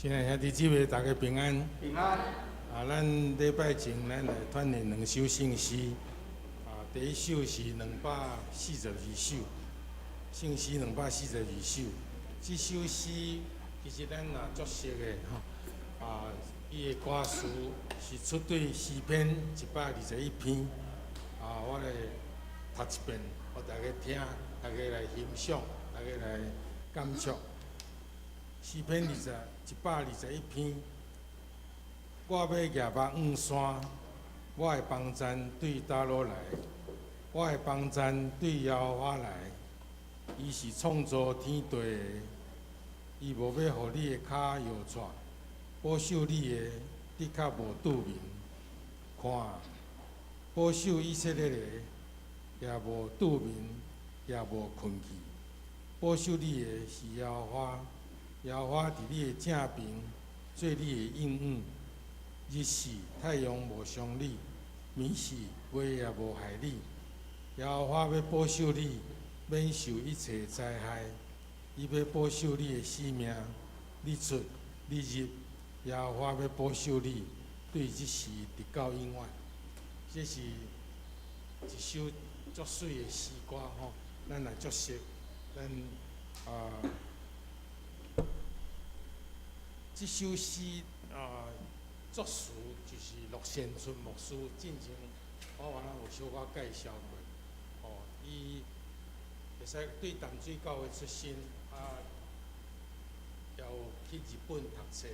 親愛兄弟姊妹，大家平安。平安。啊，咱禮拜前咱來鍛鍊兩首聖詩。啊，第一首是242首，聖詩兩百四十二首。這首詩其實咱也足熟的吼。啊，伊的歌詞是出對詩篇121篇。啊，我來讀一遍，予大家聽，大家來欣賞，大家來感觸。詩篇121篇，我欲舉目向山，我的幫贊對佗落來？我的幫贊對耶和華來。伊是創造天地的，伊無欲予你的跤搖掣，保守你的，的確無拄眠。看，保守以色列的，也無拄眠，也無睏去。保守你的是耶和華，耶和華佇你的正爿，做你的蔭影。日時太陽無傷你，暝時月也無害你。耶和華欲保守你，免受一切災害。伊欲保守你的性命，你出你入，耶和華欲保守你，對這時直到永遠。這是一首足媠的詩歌吼，咱也足熟，咱啊，這首詩啊，作詞就是陸善春牧師，進前我原來有小可介紹過，哦，伊會使對淡水教會出身，啊，也有去日本讀冊，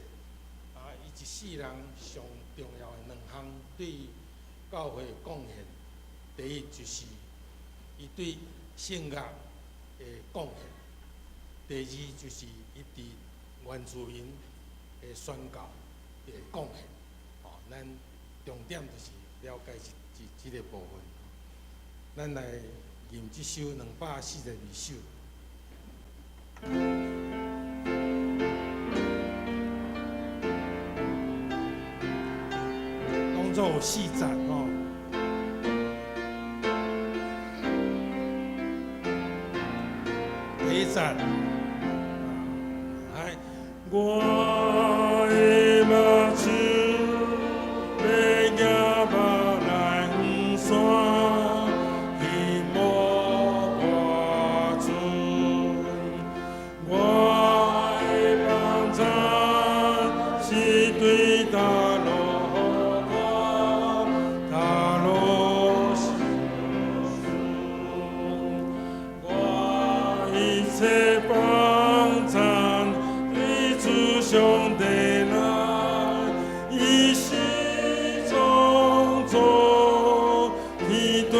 啊，伊一世人上重要的兩項對教會貢獻，第一就是伊對聖樂的貢獻，第二就是伊佇原住民的宣教的貢獻。哦，咱重點就是了解這個部分。咱來吟這首242首。當作有四節吼。第一節，來，我的目睭欲舉目來向山，希望我主，我的幫贊是對佗落來，佗落是我一切幫贊對主上帝來，伊是創造天地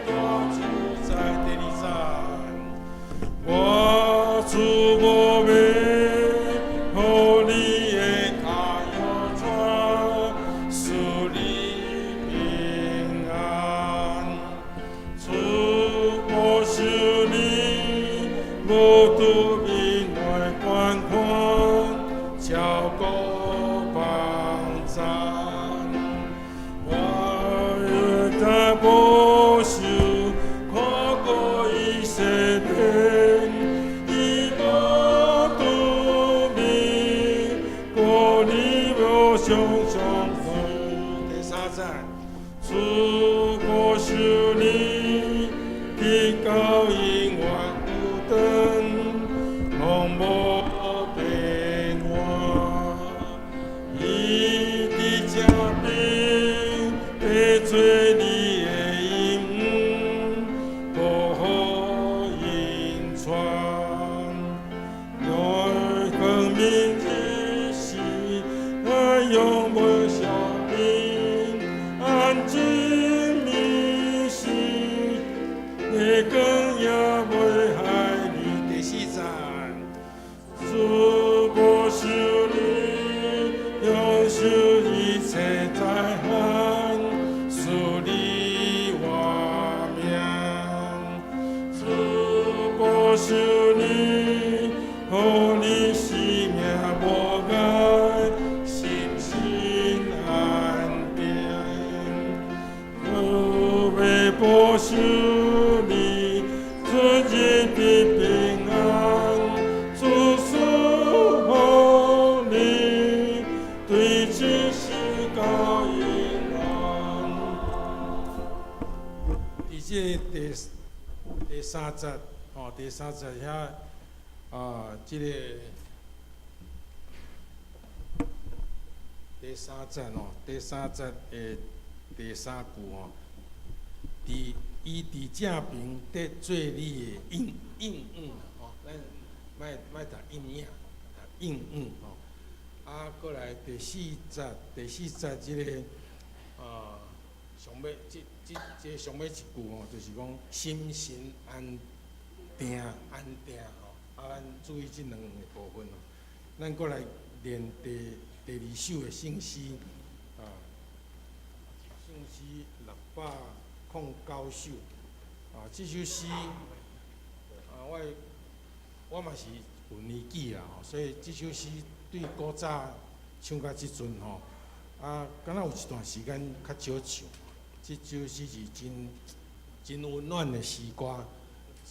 大主宰。第二節，我主無欲予你的跤搖掣，賜你平安。主保守你，無拄眠來觀看，照顧幫贊。我在保守，看顧以色列，伊無拄眠，顧你無常常好。第三節，主保守你，直到永遠有長，攏無變換。伊佇正爿，必做你的蔭影，保護引傳。讓光明日時，愛永袂消滅，安靜暝時，月光也袂害你。第四節，主保守你，享受一切災難，賜你活命。主保守你，予你性命無礙，心神安定。主欲保守你，出入的平安，主賜予你。這个第三節，吼，第三節遐啊，這個第三節吼，第三節的第三句吼，佇伊佇正爿得做你的應應允吼，咱莫莫讀應影，讀應允吼。啊，閣來第四節，第四節這个啊，上尾這這這上尾一句吼，就是講心神安定安定吼。啊，咱注意這兩個部分吼。咱閣來練第二首的聖詩啊，聖詩609首啊，這首詩啊，我嘛是有年紀啊，所以這首詩對古早唱到這陣吼，啊，敢若有一段時間較少唱。這首詩是真真溫暖的詩歌，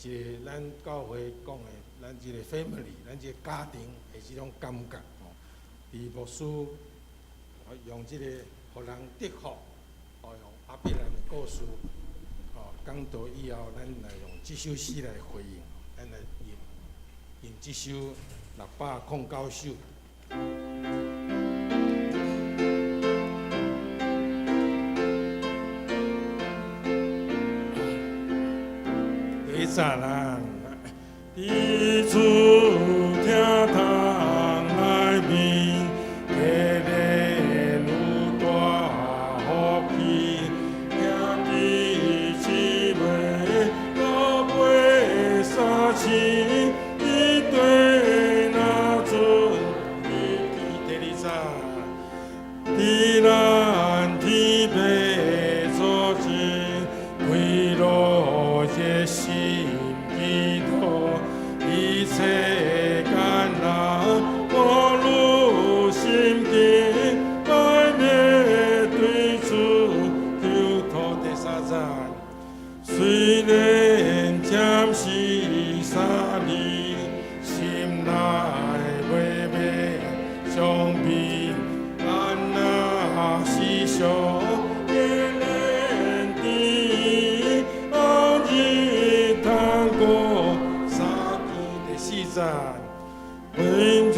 一個咱教會講的，咱這個 family，咱這個家庭的這種感覺吼。佇牧師用這個予人得福，哦，用亞伯蘭的故事，哦，講道以後，咱來用這首詩來回應，咱來吟吟這首609首。第一節啦，佇主廳堂內面，加禮愈大福氣，兄弟姊妹老輩三親，伊對那陣第二節，佇咱天父所真，快樂熱心祈禱，一切艱難無如心境，來面對主求托。第三節，雖然暫時三離，心內袂免傷悲，咱若是相見連甜，後日通過三句。第四節，永天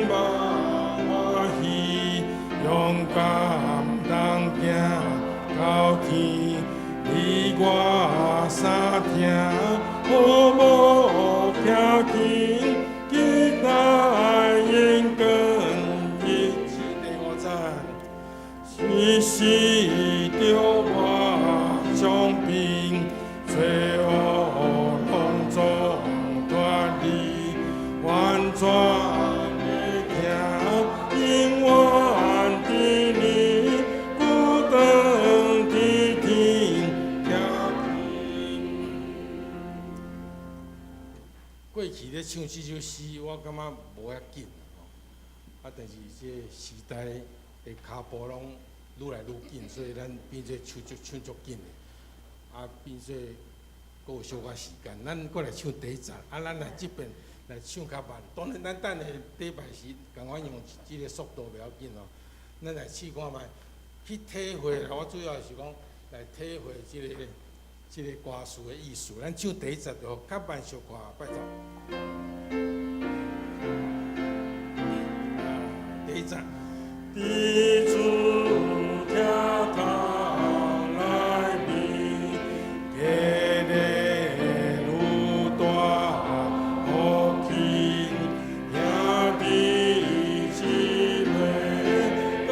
望歡喜，勇敢同行到天，你我三聽，好無偏見，期待永光日子。第五節，時時著我將病，罪惡攏總脫離，完全的疼，永遠佇你，孤單佇天徛。過去咧唱這首詩，我感覺無遐緊吼，啊，但是這個時代的跤步攏愈來愈緊，所以咱變做唱足唱足緊的，啊，變做閣有小可時間，咱閣來唱第一節，啊，咱來這遍來唱較慢。當然，咱等下禮拜時仝款用這個速度袂要緊哦。咱來試看覓，去體會啦。我主要是講來體會這個歌詞的意思。咱唱第一節就好，較慢小可，拜託。第一節。佇主廳堂內面，加禮愈大福氣，兄弟姊妹老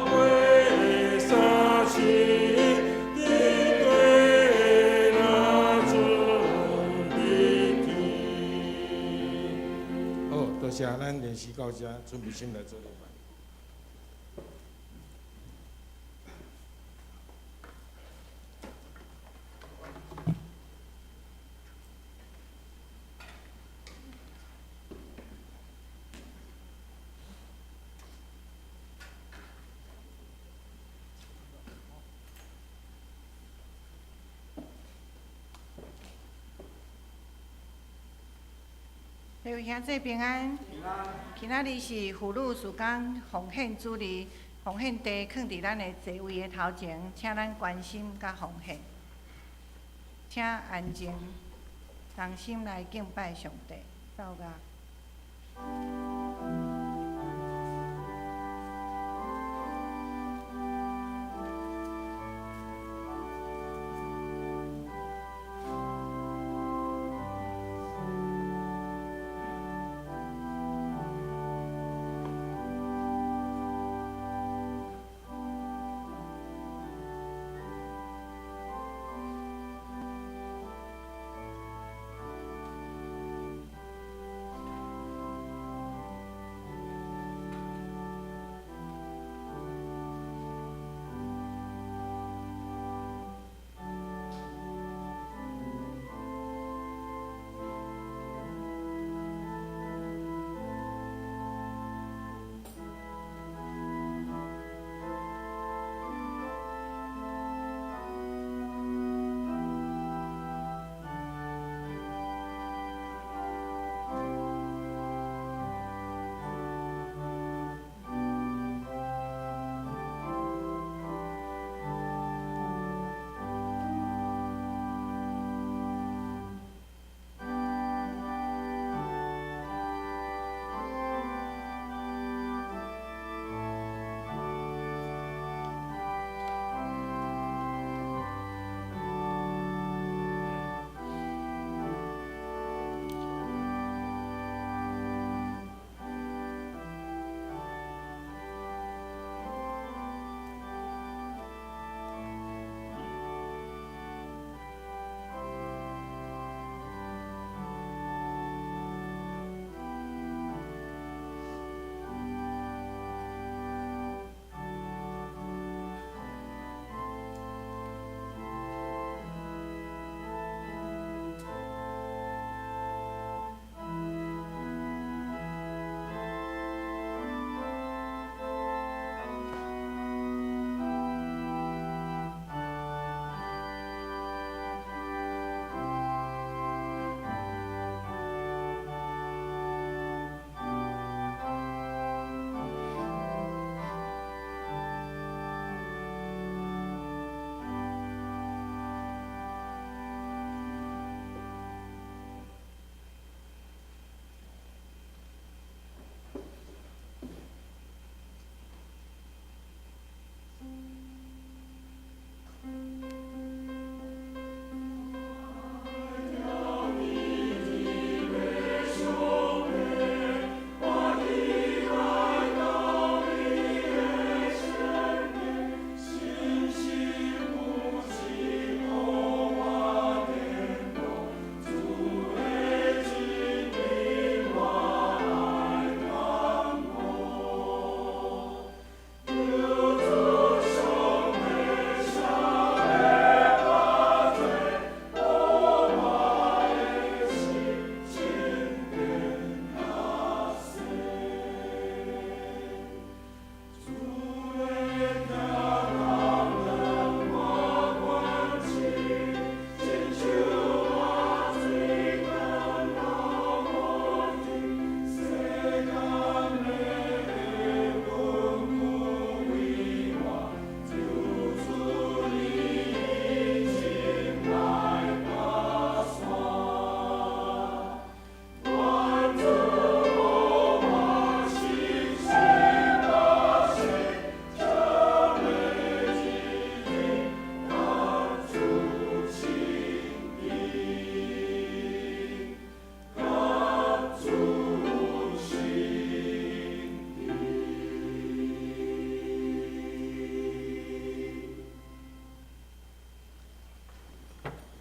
輩三親，佇對那陣佇天。好，多謝，咱練習到這，準備心來做禮拜。各位兄弟平安。今仔日是婦女事工奉獻主日，奉獻袋囥佇咱的座位的頭前，請咱關心佮奉獻。請安靜，同心來敬拜上帝。奏樂。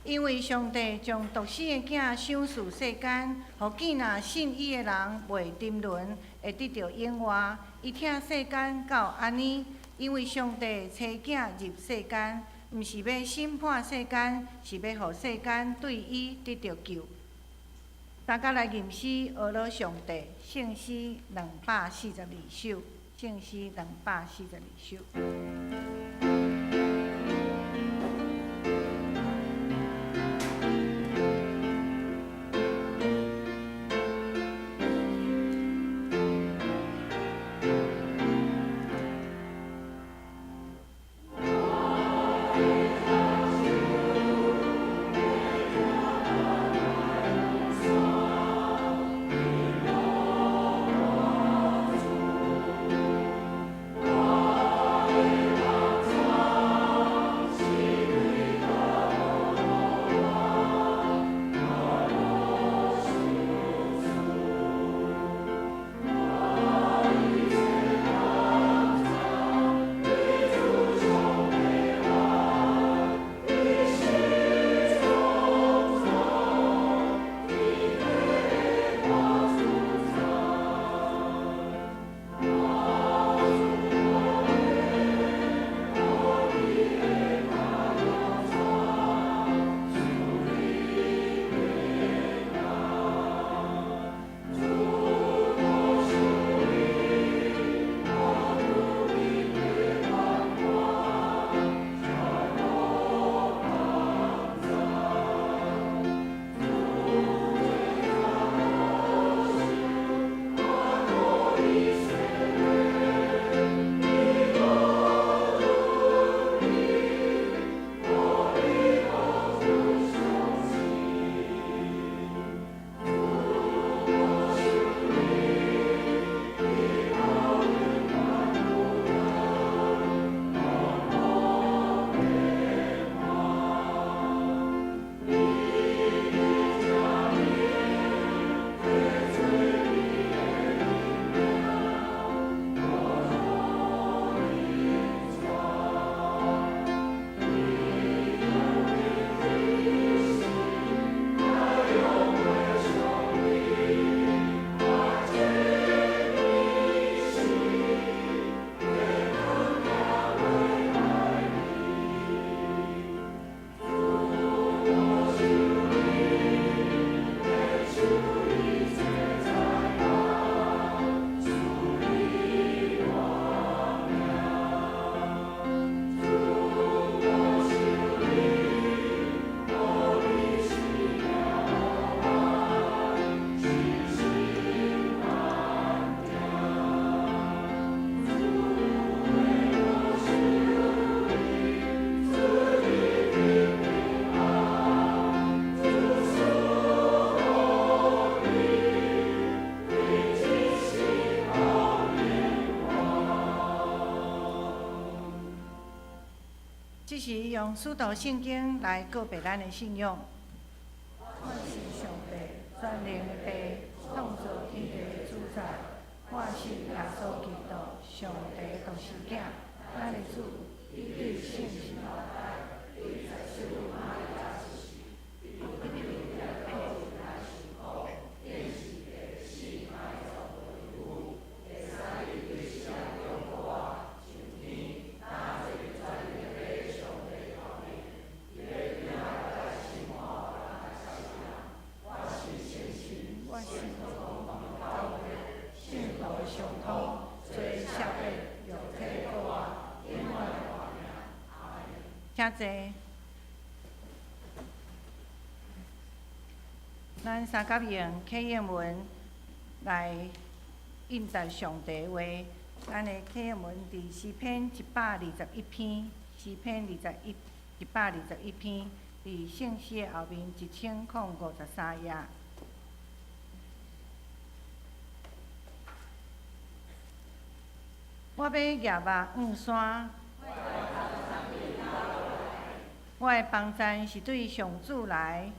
因為上帝將獨生的囝賞賜世間，予見若信伊的人袂沉淪，會得著永活。伊疼世間到按呢，因為上帝差囝入世間，毋是欲審判世間，是欲予世間對伊得著救。大家來吟詩，呵咾上帝，聖詩242首，聖詩242首。這是用使徒聖經來告白咱的信仰。我信上帝，全能的父，創造天地的主宰。我信耶穌基督，上帝獨生子，咱的主，伊對聖神我信聖徒相通，罪赦免，肉體復活，永遠活命。請坐。咱三甲用啟應文來應答上帝話。咱的啟應文佇詩篇121篇，詩篇121篇，佇聖詩的後面1053頁。我欲舉目向山，我的幫贊是對上主來。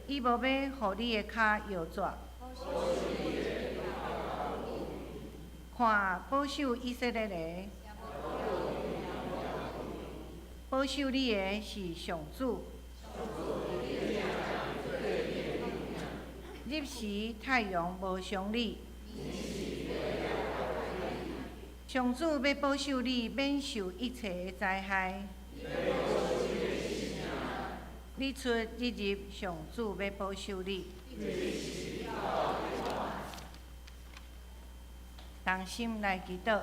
伊無欲予你的跤搖折。看，保守以色列的，保守你的是上主。日時太陽無傷你。上主欲保守你，免受一切的災害。日出日入，上主欲保守你。同心來祈禱。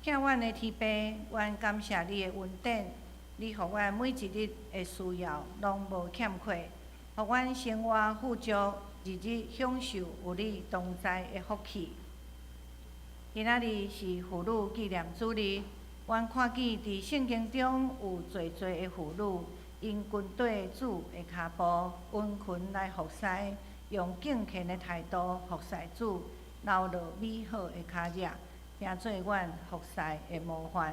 疼阮的天父，阮感謝你的恩典，你予阮每一日的需要攏無欠缺，予阮生活富足，日日享受有你同在的福氣。今仔日是婦女紀念主日，阮看見佇聖經中有濟濟的婦女，𪜶跟綴主的跤步，殷勤來服侍，用敬虔的態度服侍主，留落美好的跤跡，成做阮服侍的模範。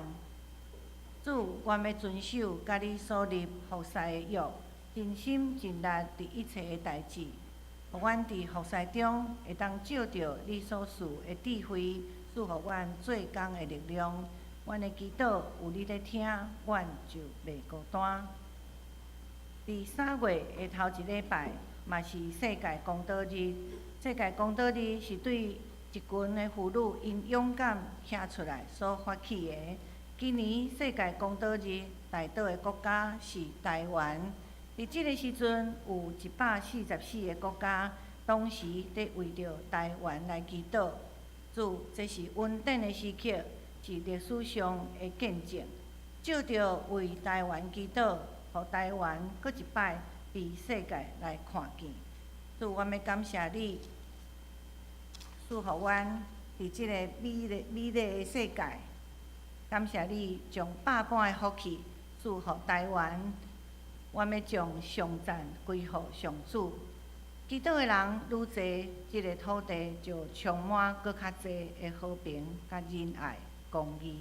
主，阮欲遵守佮你所立服侍的約，盡心盡力佇一切的代誌，予阮佇服侍中會當照著你所賜的智慧，賜予阮做工的力量。阮的祈禱有你咧聽，阮就袂孤單。佇3月的頭一禮拜，嘛是世界公禱日。世界公禱日是對一群的婦女𪜶勇敢站出來所發起的。今年世界公禱日代禱的國家是台灣。佇這个時陣，有144個國家同時佇為著台灣來祈禱。主，這是恩典的時刻，是歷史上的見證。藉著為台灣祈禱，予台灣閣一擺被世界來看見。主，阮欲感謝你，賜予阮佇這個美麗美麗的世界。感謝你將百般的福氣賜予台灣。阮欲將頌讚歸予上主。祈禱的人愈濟，這个土地就充滿閣較濟的和平、佮仁愛、公義。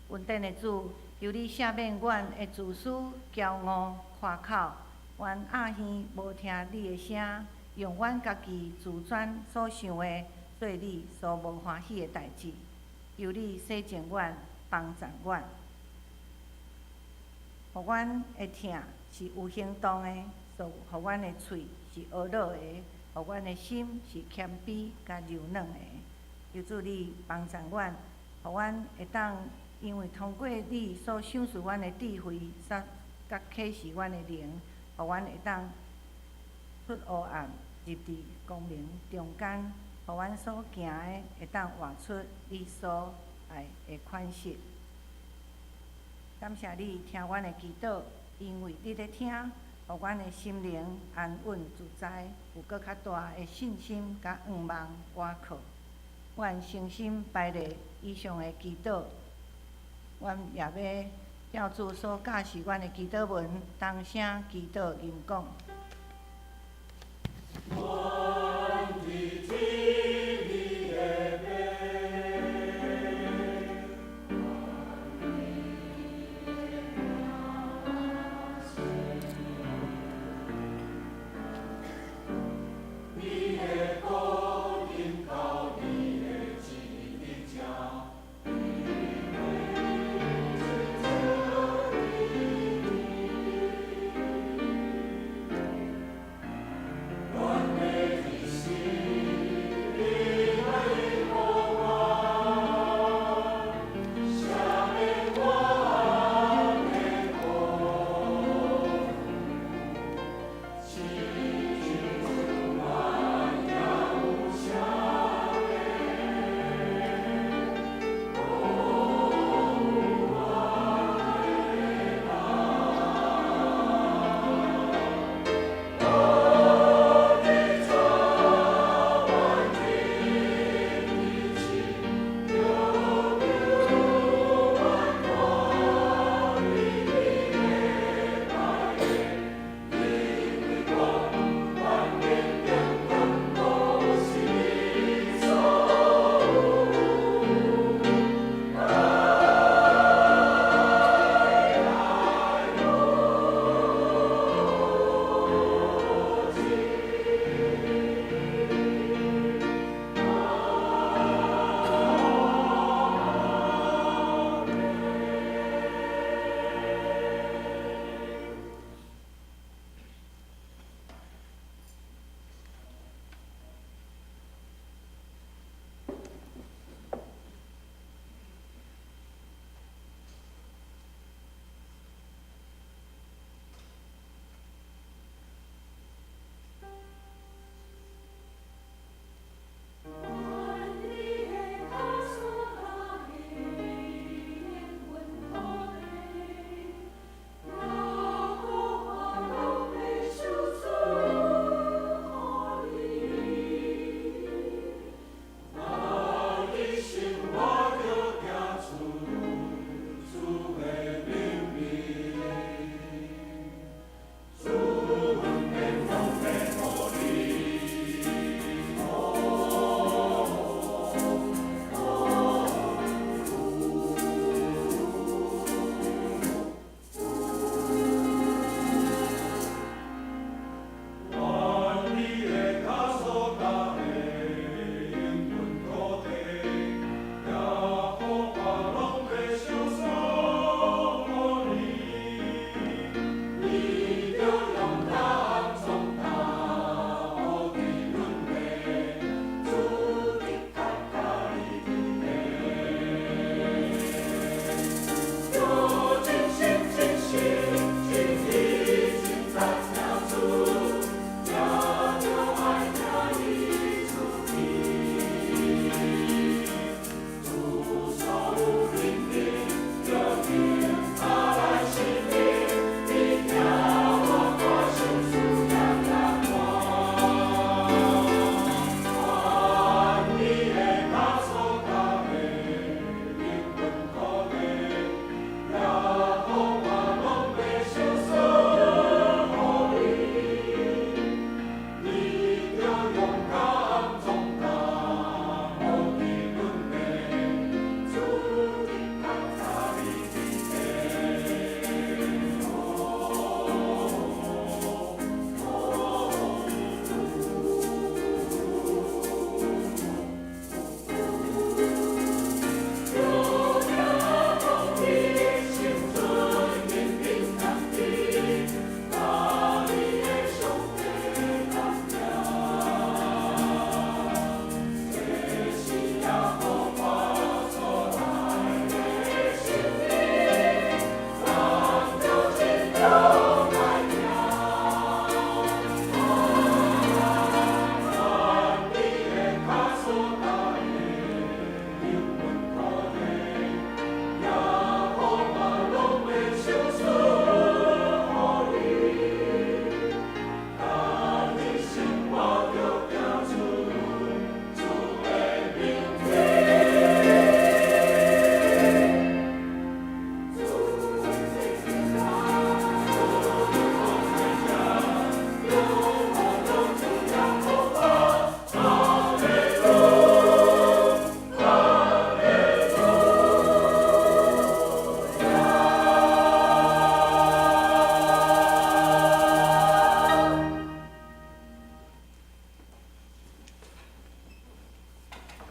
恩典的主，求你赦免阮的自私、驕傲、誇口。阮掩耳無聽你的聲，用阮家己自尊所想的，做你所無歡喜的代誌。求你洗淨阮，幫贊阮，予阮的疼是有行動的，予阮的喙是呵咾的，予阮的心是謙卑佮柔軟的。求主你幫贊阮，予阮會當因為通過你所賞賜阮的智慧，佮啟示阮的靈，予阮會當出黑暗，入佇光明中間，予阮所行的會當活出你所愛的款式。感謝你聽阮的祈禱，因為你咧聽，予阮的心靈安穩自在，有閣較大的信心佮向望倚靠。阮誠心排列以上的祈禱，阮也欲照主所教示阮的祈禱文，同聲祈禱吟講。阮伫天你的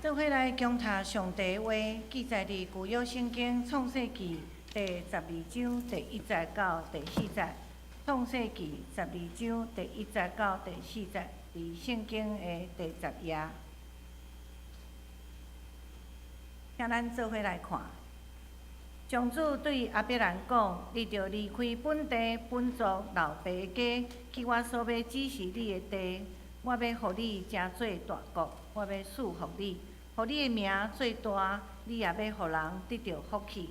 做伙來恭讀上帝話，記載佇舊約聖經創世記第十二章第一節到第四節。創世記十二章第一節到第四節，佇聖經的第十頁。請咱做伙來看。上主對亞伯蘭講：你著離開本地、本族、老爸的家，去我所欲指示你的地。我欲予你成做大國，我欲賜福你，予你的名做大，你也欲予人得著福氣。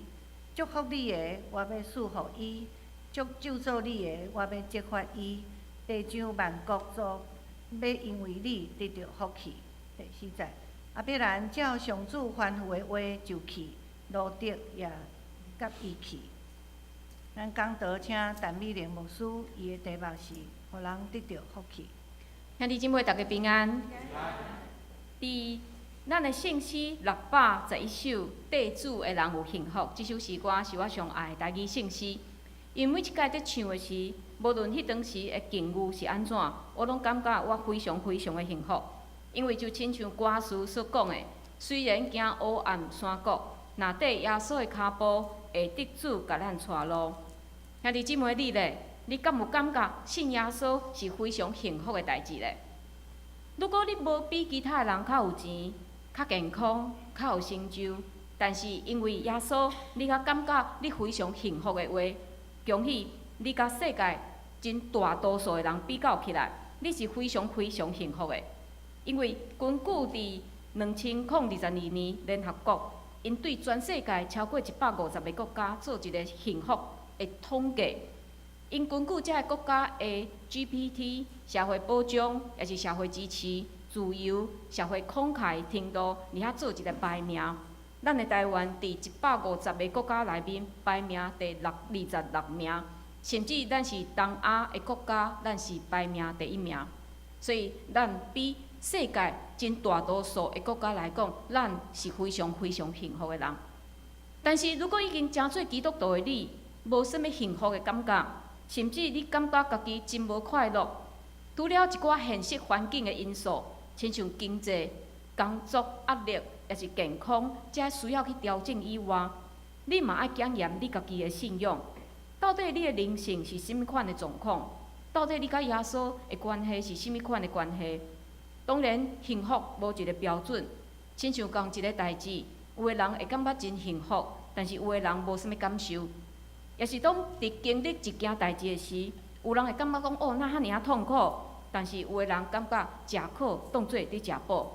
祝福你的，我欲賜福伊；祝咒詛你的，我欲責罰伊。地上萬國族欲因為你得著福氣。第四節，亞伯蘭照上主吩咐的話就去，羅得也佮伊去。咱講道請陳美玲牧師，伊的題目是予人得著福氣。兄弟姊妹，大家平安。佇咱的聖詩611首，綴主的人有幸福。這首詩歌是我上愛的台語聖詩。因為每一擺佇唱的時，無論彼當時的境遇是按怎，我攏感覺我非常非常的幸福。因為就親像歌詞所講的，雖然行黑暗山谷，若綴耶穌的跤步，會得主共咱帶路。兄弟姊妹，你咧？你敢有感覺信耶穌是非常幸福的代誌咧？如果你無比其他人較有錢、較健康、較有成就，但是因為耶穌，你較感覺你非常幸福的話，恭喜你佮世界真大多數的人比較起來，你是非常非常幸福的。因為根據佇2022年聯合國，𪜶對全世界超過150個國家做一個幸福的統計。𪜶根據這个國家的 GPT、社會保障，抑是社會支持、自由、社會慷慨程度，佇遐做一個排名。咱的台灣佇150個國家內面排名第六二十六名，甚至咱是東亞的國家，咱是排名第一名。所以，咱比世界真大多數的國家來講，咱是非常非常幸福的人。但是，如果已經成做基督徒的你，無啥物幸福的感覺，甚至你感覺家己真無快樂，除了一寡現實環境的因素，親像經濟、工作壓力，抑是健康，這需要去調整以外，你嘛愛檢驗你家己的信仰，到底你的靈性是啥物款的狀況？到底你佮耶穌的關係是啥物款的關係？當然，幸福無一個標準，親像仝一個代誌，有的人會感覺真幸福，但是有的人無啥物感受。抑是當佇經歷一件代誌的時，有人會感覺講哦，哪遐爾仔痛苦？但是有的人感覺食苦當做佇食補。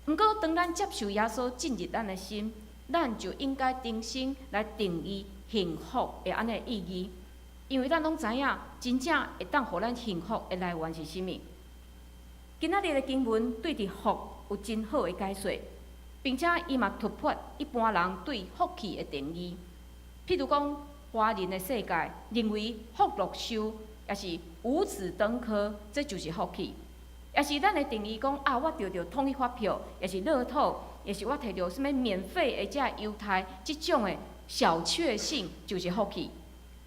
毋過，當咱接受耶穌進入咱的心，咱就應該重新來定義幸福的按呢意義。因為咱攏知影，真正會當予咱幸福的來源是啥物。今仔日的經文對佇福有真好的解說，並且伊嘛突破一般人對福氣的定義。譬如講，華人的世界認為福祿壽，抑是五子登科，這就是福氣。抑是咱的定義講啊，我著著統一發票，抑是樂透，抑是我摕著啥物免費的這優待，這種的小確幸就是福氣。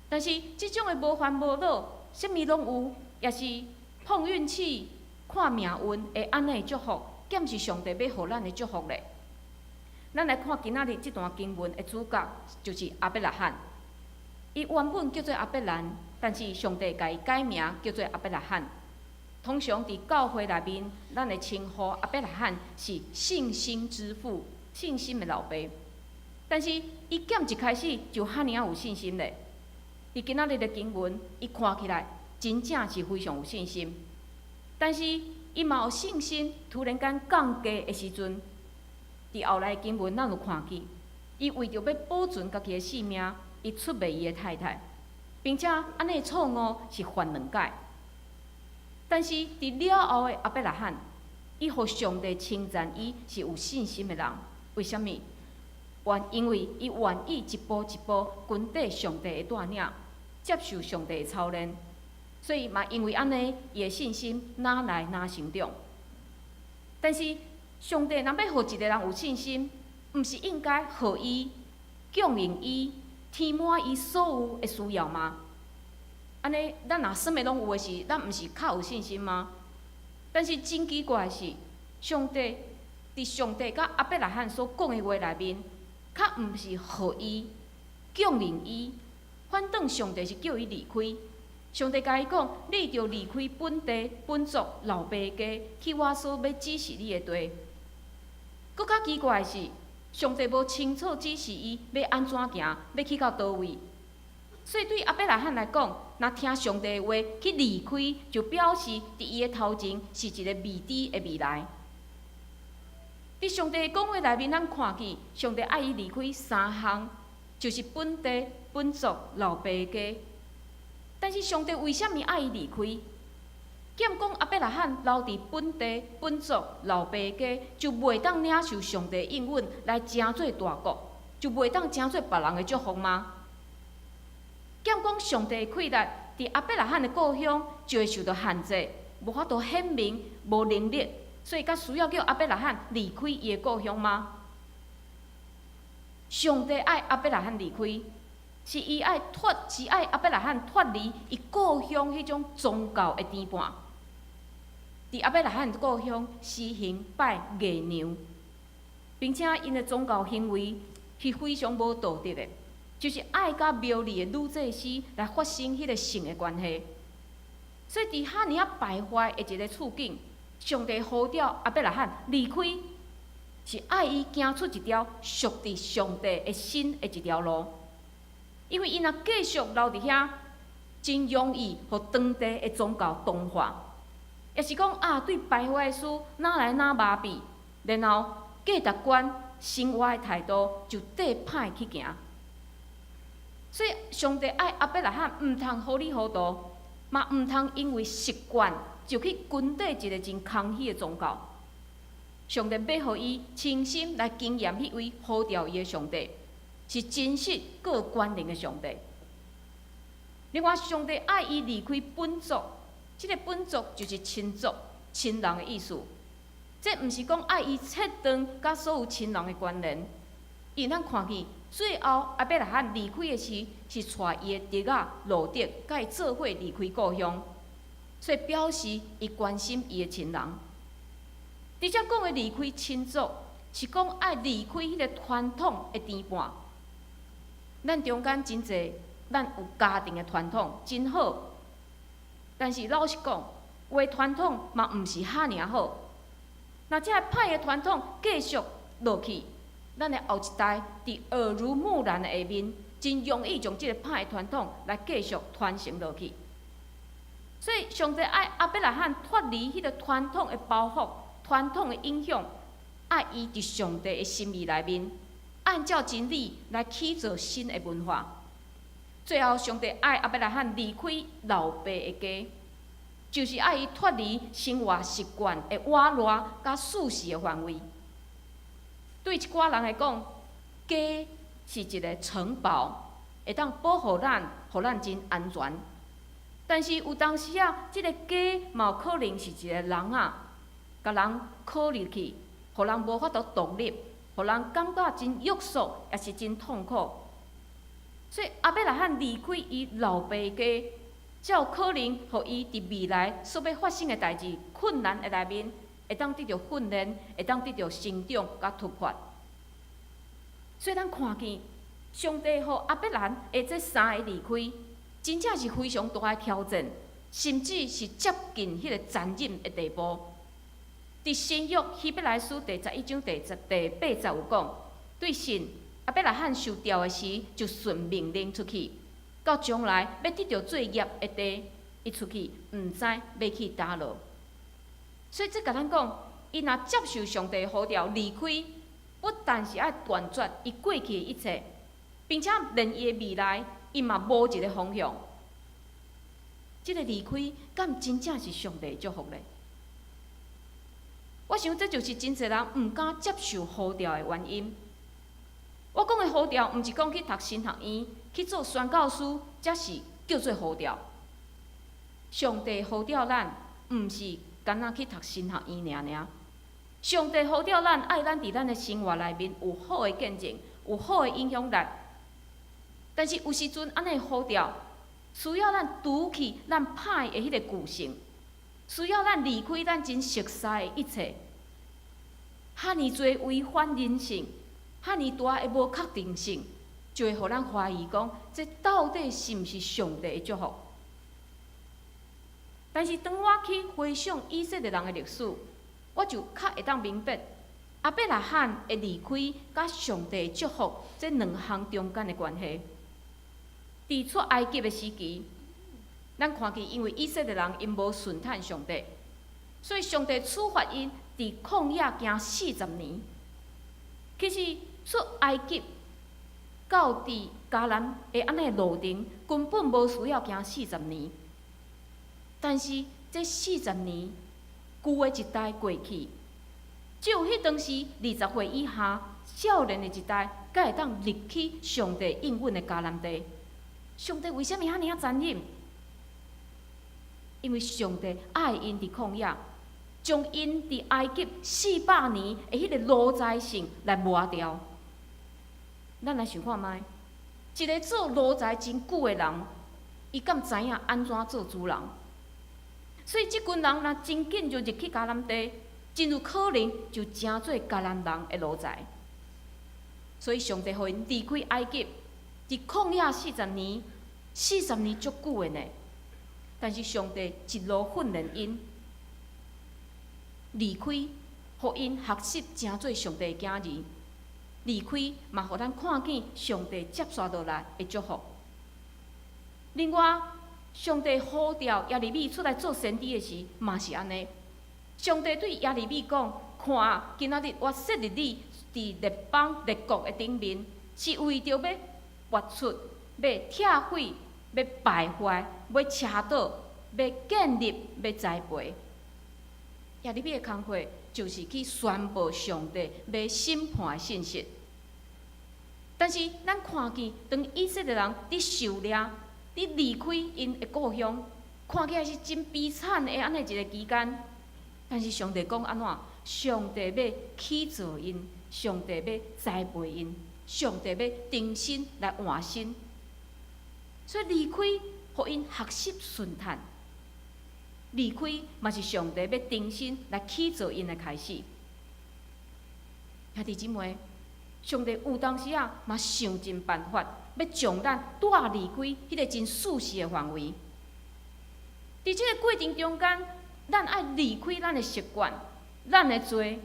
但是這種的無煩無惱，啥物攏有，抑是碰運氣、看命運的按呢祝福，敢是上帝欲予咱的祝福咧？咱來看今仔日這段經文的主角，就是亞伯拉罕。伊原本叫做亞伯蘭，但是上帝共伊改名叫做亞伯拉罕。通常佇教會內面，咱會稱呼亞伯拉罕是信心之父、信心的老爸。但是伊敢一開始就遐爾仔有信心咧？佇今仔日的經文，伊看起來真正是非常有信心。但是伊嘛有信心，突然間降低的時陣，佇後來的經文，咱有看見，伊為著欲保存家己的性命，伊出賣伊的太太，並且按呢錯誤是犯兩擺。但是佇了後的亞伯拉罕，伊予上帝稱讚伊是有信心的人。為啥物？原因為伊願意一步一步跟綴上帝的帶領，接受上帝的操練，所以嘛因為按呢，伊的信心愈來愈成長。但是上帝若欲予一個人有信心，毋是應該予伊、供應伊、填滿伊所有的需要嗎？按呢，咱若啥物攏有的時，咱毋是較有信心嗎？但是真奇怪的是，上帝佇佇上帝佮亞伯拉罕所講的話內面，較毋是予伊強令伊，反轉上帝是叫伊離開。上帝共伊講：你著離開本地、本族、老爸家，去我所欲指示你的地。閣較奇怪的是，上帝無清楚指示伊欲按怎行，欲去到佗位。所以對亞伯拉罕來講，若聽上帝的話去離開，就表示佇伊的頭前是一个未知的未來。佇上帝的講話內面，咱看見上帝愛伊離開三項，就是本地、本族、老爸家。但是上帝為啥物愛伊離開？敢講亞伯拉罕留佇本地、本族、老爸家，就袂當領受上帝應允來成做大國，就袂當成做別人的祝福嗎？敢講上帝的氣力佇亞伯拉罕的故鄉就會受到限制，無法度顯明，無能力，所以才需要叫亞伯拉罕離開伊的故鄉嗎？上帝愛亞伯拉罕離開，是伊愛脫，是愛亞伯拉罕脫離伊故鄉彼種宗教的牽絆。佇亞伯拉罕故鄉實行拜月娘，並且𪜶的宗教行為是非常無道德的，就是愛佮廟裡的女祭司來發生彼个性的關係。所以佇遐爾仔敗壞的一个處境，上帝呼召亞伯拉罕離開，是愛伊行出一條屬佇上帝的心的一條路。因為伊若繼續留佇遐，真容易予當地的宗教同化，抑是講啊，對敗壞的事哪來哪麻痹，然後價值觀、生活的態度就綴歹去行。所以上帝愛亞伯拉罕毋通糊裡糊塗，嘛毋通因為習慣就去跟綴一个真空虛的宗教。上帝欲予伊親身來經驗彼位呼召伊的上帝，是真實閣有權能的上帝。另外，上帝愛伊離開本族，這个本族就是親族、親人的意思。這毋是講愛伊切斷佮所有親人的關聯。因為咱看見最後亞伯拉罕離開的時，是帶伊的侄仔羅得佮伊做伙離開故鄉，所以表示伊關心伊的親人。佇遮講的離開親族，是講愛離開彼个傳統的牽絆。咱中間真濟，咱有家庭的傳統，真好。但是老實講，有的傳統嘛毋是遐爾好。若這个歹的傳統繼續落去，咱的後一代佇耳濡目染的下面，真容易將這个歹的傳統來繼續傳承落去。所以，上帝愛亞伯拉罕脫離彼个傳統的包袱、傳統的影響，愛伊佇上帝的心意內面，按照真理來起造新的文化。最後，上帝愛亞伯拉罕離開老爸的家，就是愛伊脫離生活習慣的倚賴佮舒適的範圍。對一寡人來講，家是一个城堡，會當保護咱，予咱真安全。但是有當時啊，這个家嘛有可能是一个籠仔，共人箍入去，予人無法度獨立，予人感覺真約束，抑是真痛苦。所以亞伯拉罕離開伊老爸家，才有可能予伊佇未來所欲發生的代誌困難的內面，會當得著訓練，會當得著成長佮突破。所以咱看見上帝予亞伯蘭的這三个離開，真正是非常大的挑戰，甚至是接近彼个殘忍的地步。佇新約希伯來書第11章第8節有講，對信亞伯拉罕受召的時，就順命令出去，到將來欲得著做業的地，伊出去毋知欲去佗落。所以這共咱講，伊若接受上帝呼召離開，不但是愛斷絕伊過去的一切，並且連伊的未來，伊嘛無一个方向。這个離開，敢真正是上帝的祝福咧？我想這就是真濟人毋敢接受呼召的原因。我講的呼召，毋是講去讀神學院、去做宣教師，才是叫做呼召。上帝呼召咱，毋是干焦去讀神學院爾爾。上帝呼召咱，愛咱佇咱的生活內面有好的見證，有好的影響力。但是有時陣按呢呼召，需要咱除去咱歹的彼个舊性，需要咱離開咱真熟悉的一切。遐爾濟違反人性，遐爾大的無確定性，就會予咱懷疑講，這到底是毋是上帝的祝福？但是當我去回想以色列人的歷史，我就較會當明白亞伯拉罕的離開佮上帝的祝福這兩項中間的關係。佇出埃及的時期，咱看見因為以色列人𪜶無順趁上帝，所以上帝處罰𪜶佇曠野行四十年。其實出埃及到佇迦南的按呢路程，根本無需要行四十年。但是這四十年，舊的一代過去，只有彼當時20歲以下少年的一代，才會當入去上帝應允的迦南地。上帝為啥物遐爾仔殘忍？因為上帝愛𪜶佇曠野，將𪜶佇埃及400年的彼個奴才性來磨掉。咱來想看覓，一個做奴才真久的人，伊敢知影按怎做主人？所以這群人若真緊就入去迦南地，真有可能就成做迦南人的奴才。所以上帝予𪜶離開埃及，佇曠野四十年，四十年足久的呢。但是上帝一路訓練𪜶離開，予𪜶學習成做上帝的囝兒。離開嘛，予咱看見上帝接續落來的祝福。另外，上帝呼召耶利米出來做先知的時，嘛是按呢。上帝對耶利米講：看，今仔日我設立你佇列邦列國的頂面，是為著欲拔出、欲拆毀、欲敗壞、欲捙倒、欲建立、欲栽培。耶利米的工課就是去宣布上帝欲審判的信息。但是咱看見，當以色列人佇受掠、佇離開𪜶的故鄉，看起來是真悲慘的按呢一个期間。但是上帝講按怎？上帝欲起造𪜶，上帝欲栽培𪜶，上帝欲重新來換新。所以離開，予𪜶學習順趁。離開嘛是上帝欲重新來起造𪜶的開始。兄弟姊妹，上帝有當時仔嘛想盡辦法，欲將咱帶離開彼个真舒適的範圍。佇這个過程中間，咱愛離開咱的習慣，咱的罪，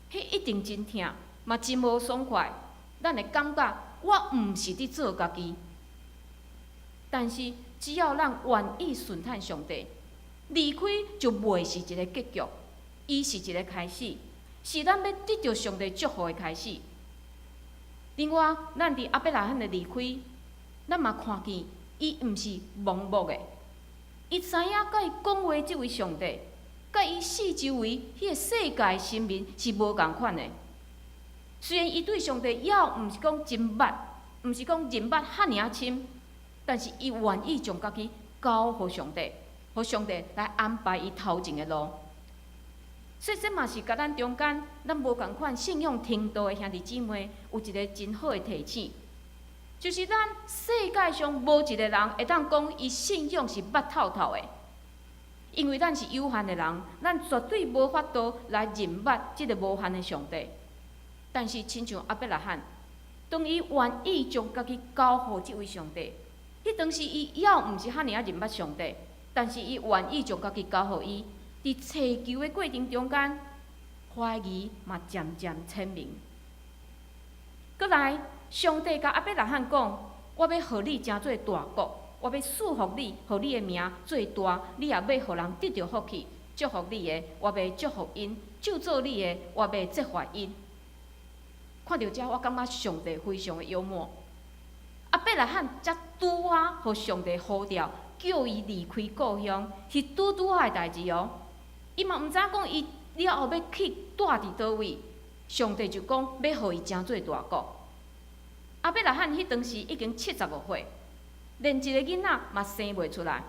彼一定真疼，嘛真無爽快。咱會感覺我毋是佇做家己。但是只要咱願意順趁上帝，離開就袂是一个結局，伊是一个開始，是咱欲得著上帝祝福的開始。另外，咱佇亞伯拉罕的離開，咱嘛看見伊毋是盲目的，伊知影佮伊講話這位上帝，佮伊四周圍彼个世界神明是無仝款的。雖然伊對上帝猶毋是講真捌，毋是講認捌遐爾仔深，但是伊願意將家己交予上帝，予上帝來安排伊頭前的路。所以這嘛是共咱中間，咱無仝款信仰程度的兄弟姊妹，有一个真好的提醒，就是咱世界上無一个人會當講伊信仰是捌透透的，因為咱是有限的人，咱絕對無法度來認捌這个無限的上帝。但是親像亞伯拉罕，當伊願意將家己交予這位上帝，彼當時伊猶毋是遐爾仔認捌上帝，但是伊願意將家己交予伊。佇尋求的過程中間，懷疑嘛漸漸顯明。閣來，上帝共亞伯拉罕講：我欲予你成做大國，我欲賜福你，予你的名做大，你也欲予人得著福氣。祝福你的，我欲祝福𪜶；咒詛你的，我欲責罰𪜶。看著這，我感覺上帝非常的幽默。亞伯拉罕才拄仔予上帝呼召，叫伊離開故鄉，是拄拄仔的代誌哦。伊嘛毋知影講伊了後欲去蹛佇佗位，上帝就講欲予伊成做大國。亞伯拉罕彼當時已經75歲，連一個囡仔嘛生袂出來，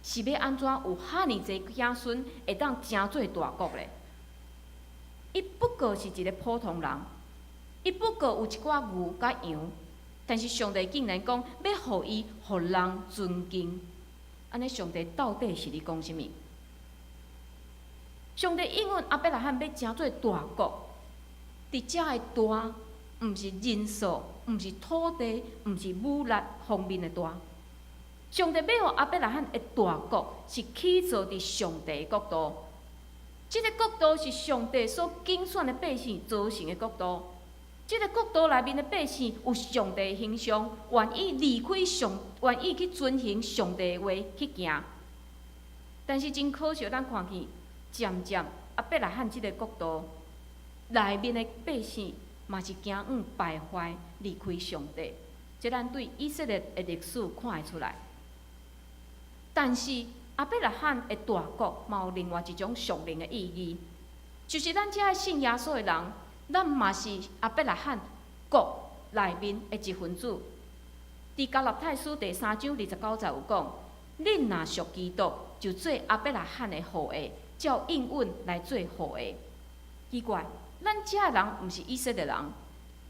是欲按怎有遐爾濟子孫會當成做大國咧？伊不過是一个普通人，伊不過有一寡牛佮羊，但是上帝竟然講欲予伊予人尊敬，按呢上帝到底是咧講啥物？上帝應允亞伯拉罕欲成做大國，佇遮的大，毋是人數，毋是土地，毋是武力方面的大。上帝欲予亞伯拉罕的大國，是起造佇上帝的國度。這个國度是上帝所揀選的百姓組成的國度。這个國度內面的百姓有上帝的形象，願意離開上，願意去遵行上帝的話去行。但是真可惜，咱看見漸漸亞伯拉罕這个國度內面的百姓嘛是行向敗壞，離開上帝。這咱對以色列的歷史看會出來。但是亞伯拉罕的大國嘛有另外一種屬靈的意義，就是咱這信耶穌的人，咱嘛是亞伯拉罕國內面的一份子。佇加拉太書第三章二十九節有講：恁若屬基督，就做亞伯拉罕的後裔，照應允來做後裔。奇怪，咱這人毋是以色列人，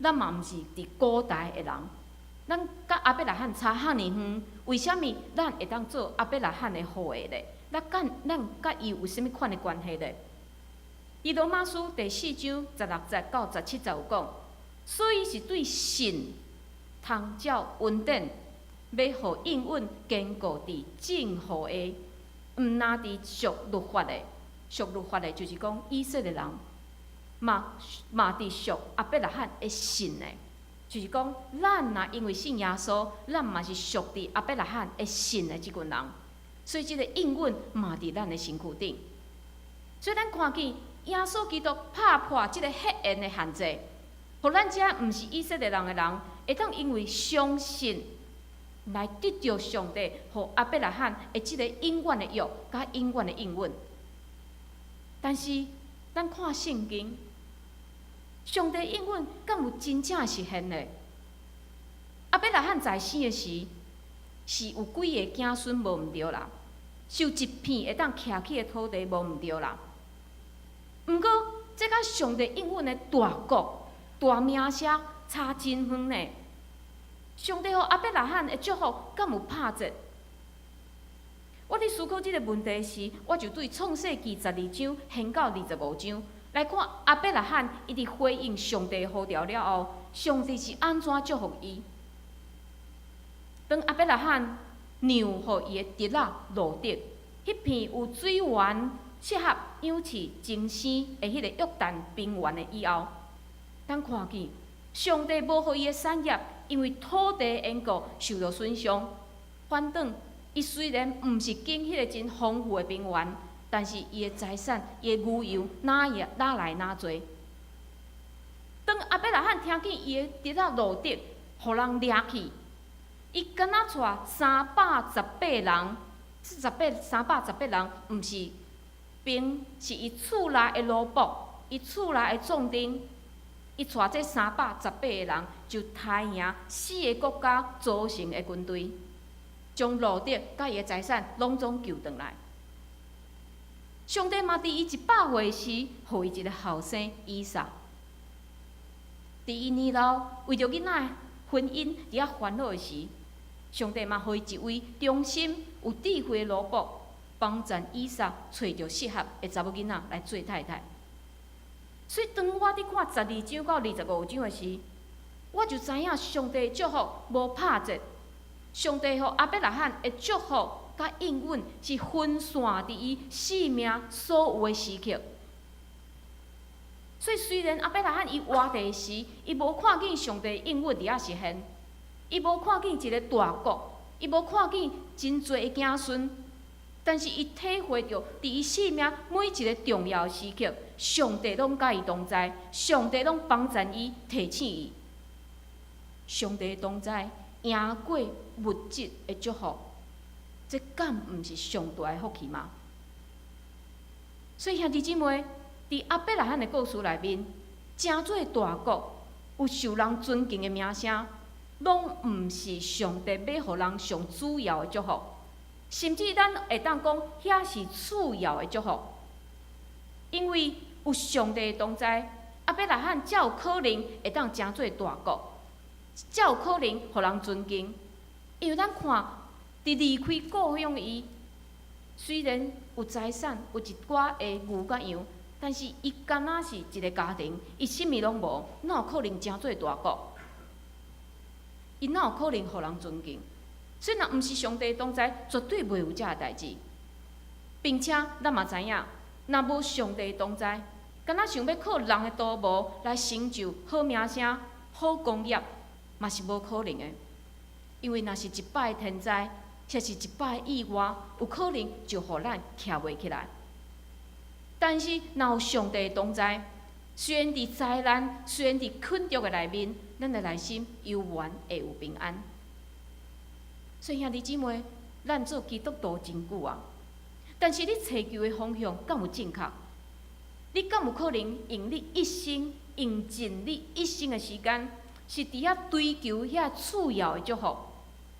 咱嘛毋是佇古代的人，咱佮亞伯拉罕差遐爾遠，為啥物咱會當做亞伯拉罕的後裔咧？咱佮伊有啥物款的關係咧？佇羅馬書第四章十六節到十七節有講，所以是對信通照恩典，欲予應允堅固佇眾後裔，毋但佇屬律法的，屬律法的，就是講以色列人，嘛佇屬亞伯拉罕的信的，就是講咱若因為信耶穌，咱嘛是屬佇亞伯拉罕的信的這群人，所以這个應允嘛佇咱的身軀頂。所以咱看見耶穌基督拍破這个血緣的限制，予咱這毋是以色列人的人，會當因為相信來得著上帝予亞伯拉罕的這个永遠的約佮永遠的應允。但是咱看聖經，上帝應允敢有真正實現的？亞伯拉罕在生的時，是有幾个子孫無毋著啦，是有一片會當徛起的土地無毋著啦。毋過，這佮上帝應允的大國、大名聲差真遠呢。上帝予亞伯拉罕的祝福敢有拍折？我佇思考這个問題時，我就對創世記十二章掀到二十五章來看亞伯拉罕伊佇回應上帝呼召了後，上帝是按怎祝福伊？當亞伯拉罕讓予伊的侄仔羅得，彼片有水源適合養飼精生的彼个約旦平原的以後，咱看見上帝無予伊的產業因為土地緣故受著損傷。反轉，伊雖然毋是經彼个真豐富的平原，但是伊的財產、伊的牛羊，哪也哪來哪濟。當亞伯拉罕聽見伊的侄仔羅得予人掠去，伊敢若帶三百十八人，三百十八人，毋是兵，是伊厝內的奴僕，伊厝內的壯丁。伊帶這三百十八個人，就刣贏四个國家組成的軍隊，將羅得佮伊的財產攏總救轉來。上帝嘛佇伊一百歲時，予伊一个後生以撒。佇伊年老，為著囡仔的婚姻佇遐煩惱的時，上帝嘛予伊一位忠心有智慧的奴僕，幫贊以撒揣著適合的查某囡仔來做太太。所以當我佇看十二章到二十五章的時，我就知影上帝的祝福無拍折，上帝予亞伯拉罕的祝福佮應允是分散佇伊生命所有的時刻。所以雖然亞伯拉罕伊活佇時，伊無看見上帝應允佇遐實現，伊無看見一个大國，伊無看見真濟的子孫，但是伊體會著，佇伊生命每一个重要時刻，上帝攏佮伊同在，上帝攏幫贊伊、提醒伊。上帝同在，贏過物質的祝福，這敢毋是上大的福氣嗎？所以兄弟姊妹，佇亞伯拉罕的故事內面，成做大國、有受人尊敬的名聲，攏毋是上帝欲予人上主要的祝福，甚至咱會當講，遐是次要的祝福。因為有上帝的同在，亞伯拉罕才有可能會當成做大國，才有可能予人尊敬。因為咱看，佇離開故鄉的伊，雖然有財產，有一寡的牛佮羊，但是伊敢若是一个家庭，伊啥物攏無，哪有可能成做大國？伊哪有可能予人尊敬？所以若毋是上帝同在，絕對袂有這个代誌。並且咱嘛知影，若無上帝同在，敢若想欲靠人的圖謀來成就好名聲、好功業，嘛是無可能的。因為若是一擺天災，或是一擺意外，有可能就予咱徛袂起來。但是，若有上帝同在，雖然佇災難、雖然佇困局的內面，咱的內心猶原會有平安。所以兄弟姊妹，咱做基督徒真久啊，但是你尋求的方向敢有正確？你敢有可能用你一生、用盡你一生的時間，是佇遐追求遐次要的祝福？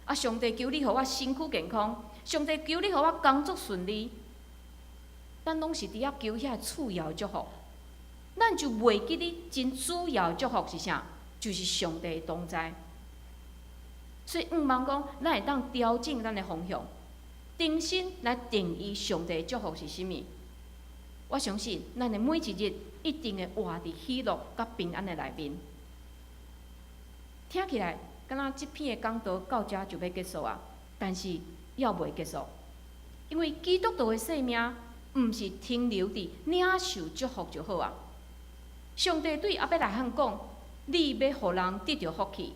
啊，上帝求你予我身軀健康，上帝求你予我工作順利，咱攏是佇遐求遐次要的祝福，咱就袂記得真主要的祝福是啥？就是上帝的同在。所以，向望講，咱會當調整咱的方向，重新來定義上帝的祝福是啥物。我相信，咱的每一日一定會活佇喜樂佮平安的內面。聽起來，敢若這篇的講道到遮就欲結束啊，但是猶未結束，因為基督徒的生命毋是停留佇領受祝福就好啊。上帝對亞伯拉罕講：你欲予人得著福氣，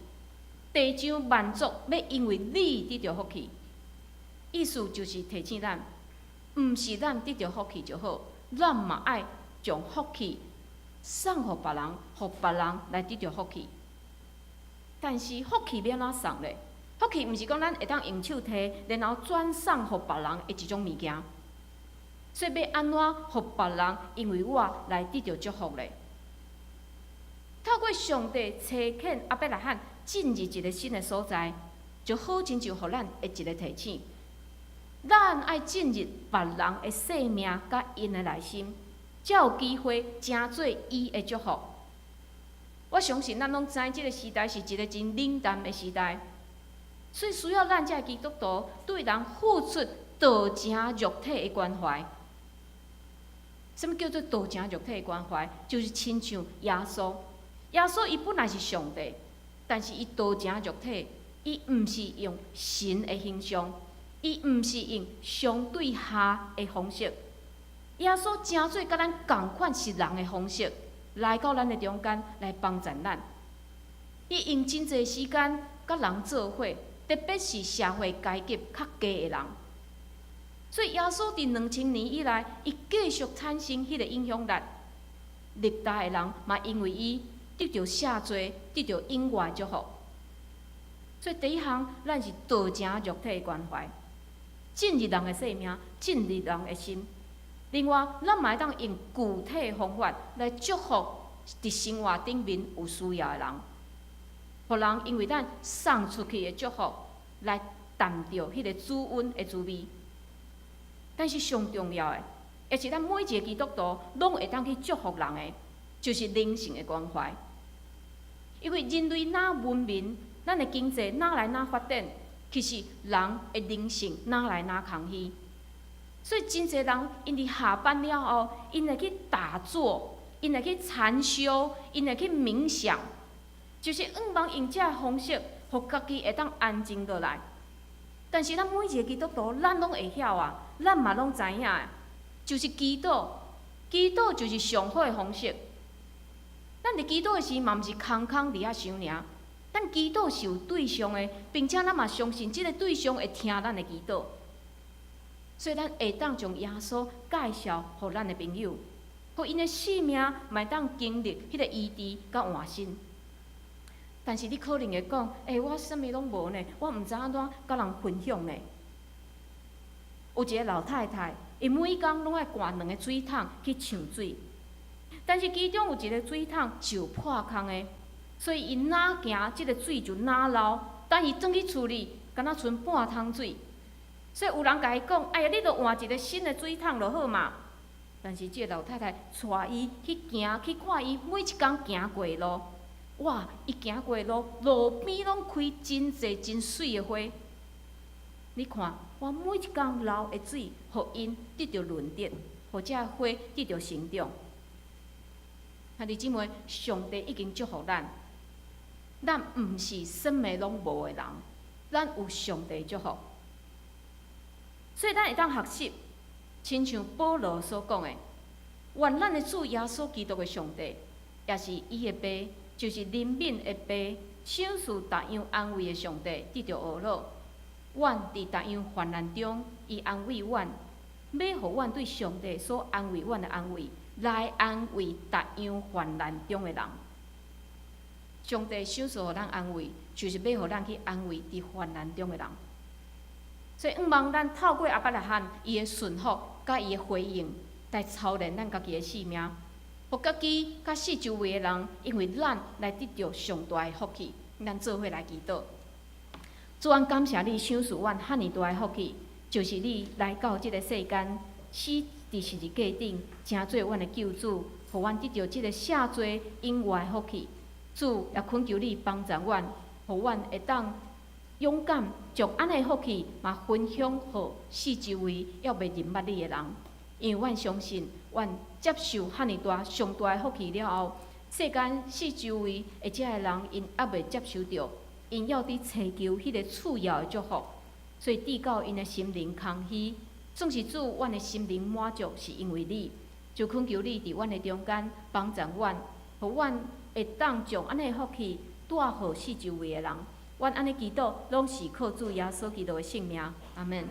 地上萬族欲因為你得著福氣。意思就是提醒咱，毋是咱得著福氣就好，咱嘛愛將福氣送予別人，予別人來得著福氣。但是福氣欲按怎送咧？福氣毋是講咱會當用手提，然後轉送予別人的一種物件。所以欲按怎予別人因為我來得著祝福咧？透過上帝差遣亞伯拉罕進入一個新的所在，就好親像予咱的一個提醒：咱愛進入別人的生命佮𪜶的內心，才有機會成做伊的祝福。我相信咱攏知，這個時代是一個真冷淡的時代，所以需要咱這基督徒對人付出道成肉體的關懷。啥物叫做道成肉體的關懷？就是親像耶穌。耶穌伊本來是上帝，但是伊道成肉體，伊毋是用神的形象，伊毋是用上對下的方式。耶穌成做佮咱仝款是人的方式，來到咱的中間來幫助咱。伊用真濟時間佮人做伙，特別是社會階級較低的人。所以耶穌佇2000年以來，伊繼續產生彼個影響力。歷代的人嘛因為伊得著赦罪，得著永活祝福。所以第一項，咱是道成肉體的關懷，進入人的生命，進入人的心。另外，咱嘛會當用具體的方法來祝福佇生活頂面有需要的人，予人因為咱送出去的祝福，來啖著彼個主恩的滋味。但是上重要的，也是咱每一個基督徒攏會當去祝福人的，就是靈性的關懷。因為人類若文明，咱的經濟若來若發展，其實人的靈性若來若空虛。所以真濟人，𪜶佇下班了後，𪜶會去打坐，𪜶會去禪修，𪜶會去冥想，就是向望用這个方式，予家己會當安靜落來。但是咱每一個基督徒，咱攏會曉啊，咱嘛攏知影，就是祈禱，祈禱就是上好的方式。咱佇祈禱的時，嘛毋是空空佇遐想爾，咱祈禱是有對象的，並且咱嘛相信這個對象會聽咱的祈禱。所以咱會當將耶穌介紹予咱的朋友，予𪜶的生命嘛會當經歷彼個醫治佮換新。但是你可能會講：欸，我啥物攏無呢，我毋知按怎佮人分享呢。有一個老太太，伊每工攏愛掛兩个水桶去搶水，但是其中有一个水桶是有破空的，所以伊若行，這个水就若流。等伊轉去厝裡，敢若賰半桶水。所以有人共伊講：哎呀，你著換一个新的水桶就好嘛。但是這个老太太帶伊去行，去看伊每一工行過的路。哇！伊行過的路，路邊攏開真濟真媠的花。你看，我每一工流的水，予𪜶得著潤澤，予這花得著成長。兄弟姊妹，上帝已經祝福咱，咱毋是啥物攏無的人，咱有上帝祝福。所以咱會當學習，親像保羅所講的，願咱的主耶穌基督的上帝，也是伊的爸，就是憐憫的爸，賞賜逐樣安慰的上帝，得著呵咾。阮佇逐樣患難中，伊安慰阮，欲予阮對上帝所安慰阮的安慰，來安慰逐樣患難中的人。上帝賞賜予咱安慰，就是欲予咱去安慰佇患難中的人。所以，向望咱透過亞伯拉罕伊的順服佮伊的回應，來操練咱家己的性命，予家己佮四周圍的人，因為咱來得著上大的福氣。咱做伙來祈禱。主，阮感謝你賞賜阮遐爾大的福氣，就是你來到這个世間，死佇十字架頂，成做阮的救主，予阮得著這个赦罪永活的福氣。主也懇求你幫助阮，予阮會當勇敢將按呢的福氣嘛分享予四周圍猶未認捌你的人，因為阮相信，阮接受遐爾大上大的福氣了後，世間四周圍的這个人，𪜶猶未接受著，𪜶猶佇尋求彼個次要的祝福，所以致到𪜶的心靈空虛。總是主，阮的心靈滿足，是因為你，就懇求你佇阮的中間幫助阮，予阮會當將按呢的福氣帶予四周圍的人。阮按呢祈禱，攏是靠主耶穌基督的聖名。阿們。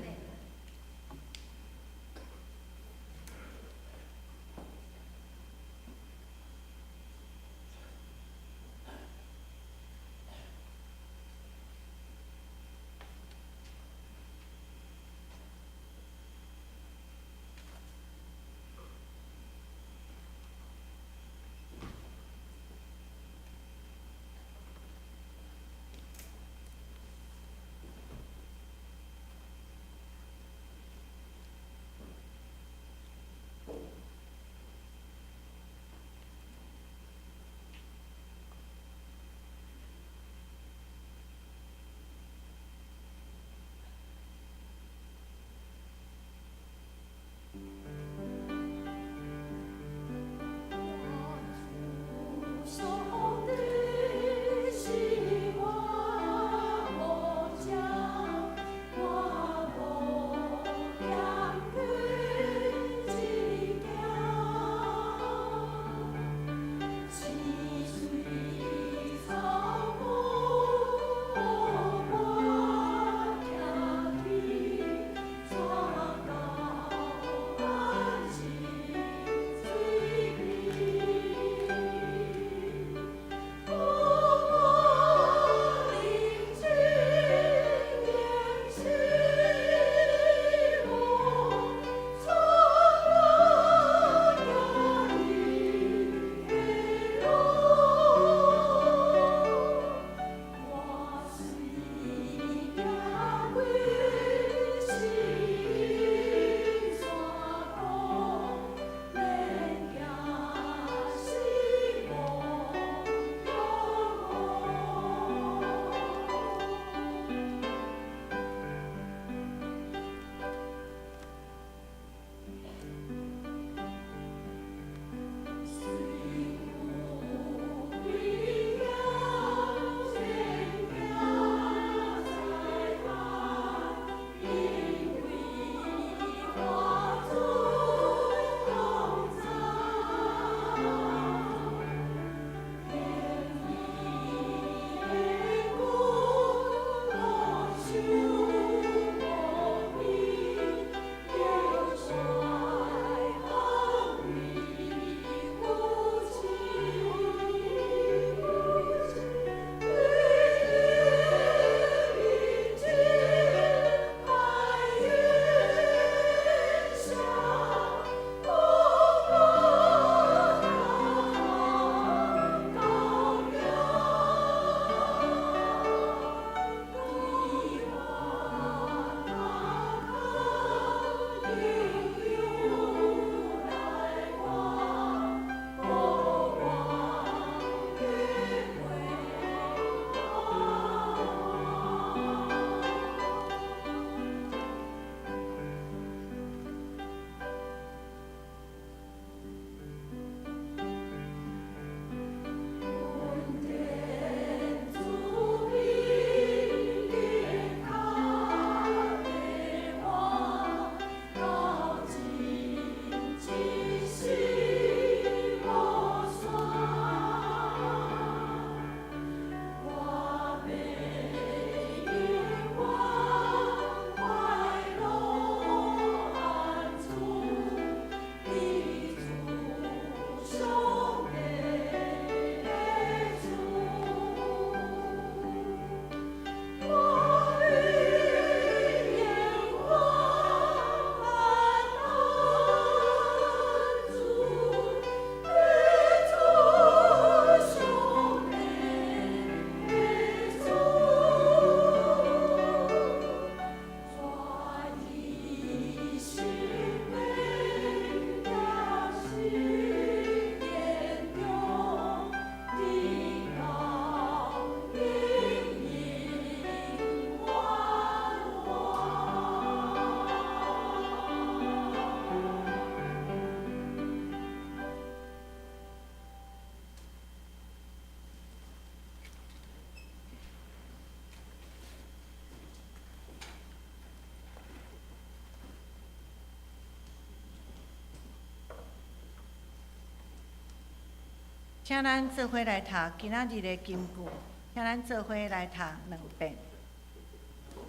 請咱做伙來讀今仔日的金句，請咱做伙來讀兩遍。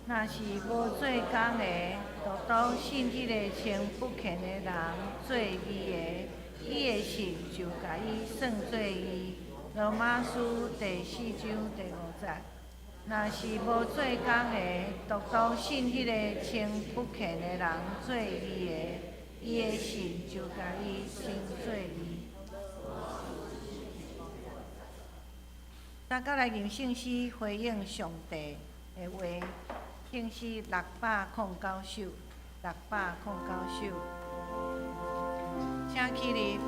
若是無做工的，獨獨信彼个稱不虔的人做義的，伊的信就共伊算做義。羅馬書第四章第五節。若是無做工的，獨獨信彼個稱不虔的人做義的，伊的信就共伊稱做義。大家來吟聖詩回應上帝的話，聖詩609首，609首，請起立。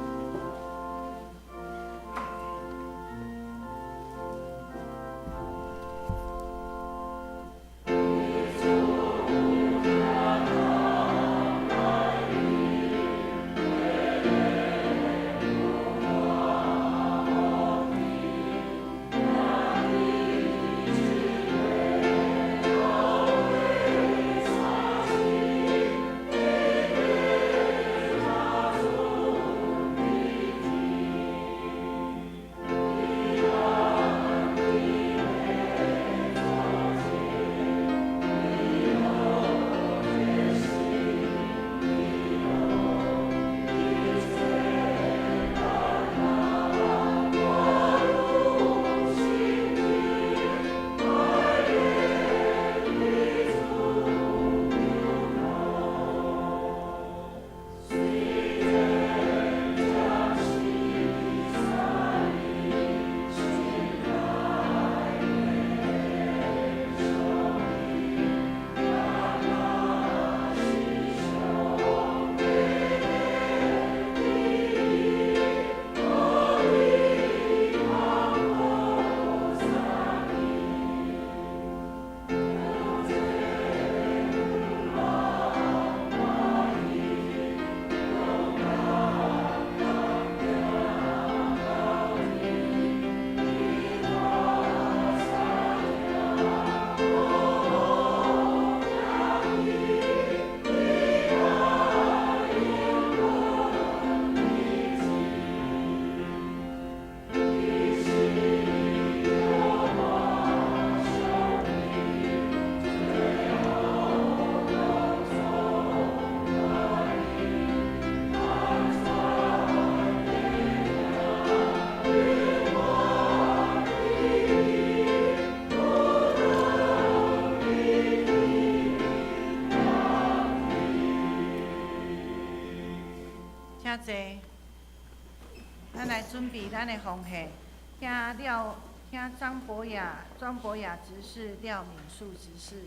請坐，咱來準備咱的奉獻。請廖，請張博雅、張博雅執事、廖敏樹執事。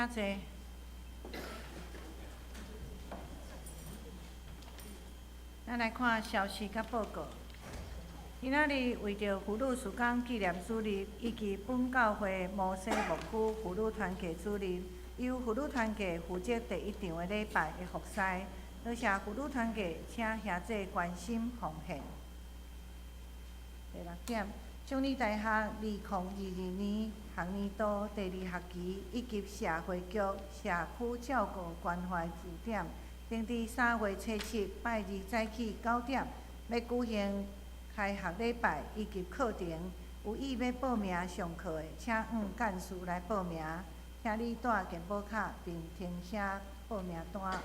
請坐。咱來看消息佮報告。今仔日為著婦女事工紀念主日，以及本教會摩西牧區婦女團契主任，由婦女團契負責第一場的禮拜的服侍。多謝婦女團契，請兄弟關心奉獻。第六點，中壢大學2022年學年度第二學期以及社會局社區照顧關懷駐點，定佇3月初7拜二早起9點，欲舉行開學禮拜以及課程。有意欲報名上課的，請向幹事來報名，請你帶健保卡並填寫報名單。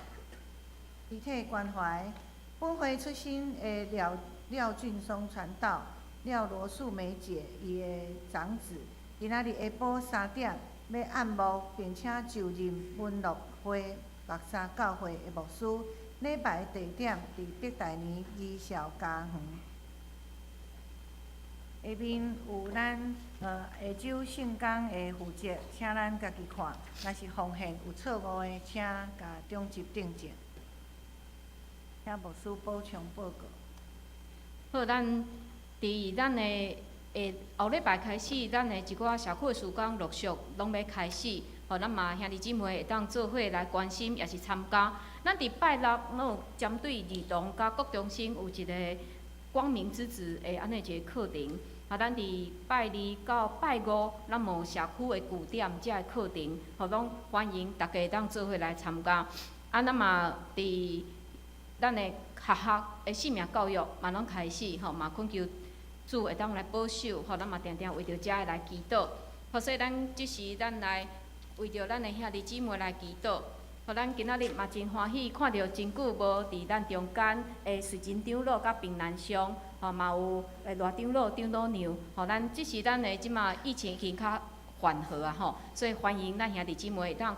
肢體關懷，本會出身的廖廖俊松傳道，廖羅素梅姐伊的長子，今仔日下晡3點欲按牧，並且就任文樂會木柵教會的牧師。禮拜地點佇北大年仁孝家園。下面有咱下晝聖工的負責，請咱家己看。若是奉獻有錯誤的，請共長執訂正。請牧師補充報告。好，咱佇咱的下後禮拜開始，咱的一寡社區的事工陸續攏欲開始，予咱嘛兄弟姊妹會當做伙來關心，也是參加。咱佇拜六攏有針對兒童佮國中生有一個光明之子的按呢一个課程。啊，咱佇拜二到拜五，咱嘛有社區的據點遮个課程，予攏歡迎大家會當做伙來參加。啊，咱嘛佇咱的學校的生命教育嘛攏開始吼，嘛懇求主會當來保守，吼，咱嘛定定為著遮个來祈禱。予所以咱這時咱來為著咱的兄弟姊妹來祈禱。予咱今仔日嘛真歡喜，看著真久無佇咱中間的瑞珍長老佮平南鄉，吼嘛有賴長老、長老娘。予咱這時咱的這馬疫情已經較緩和啊吼，所以歡迎咱兄弟姊妹會當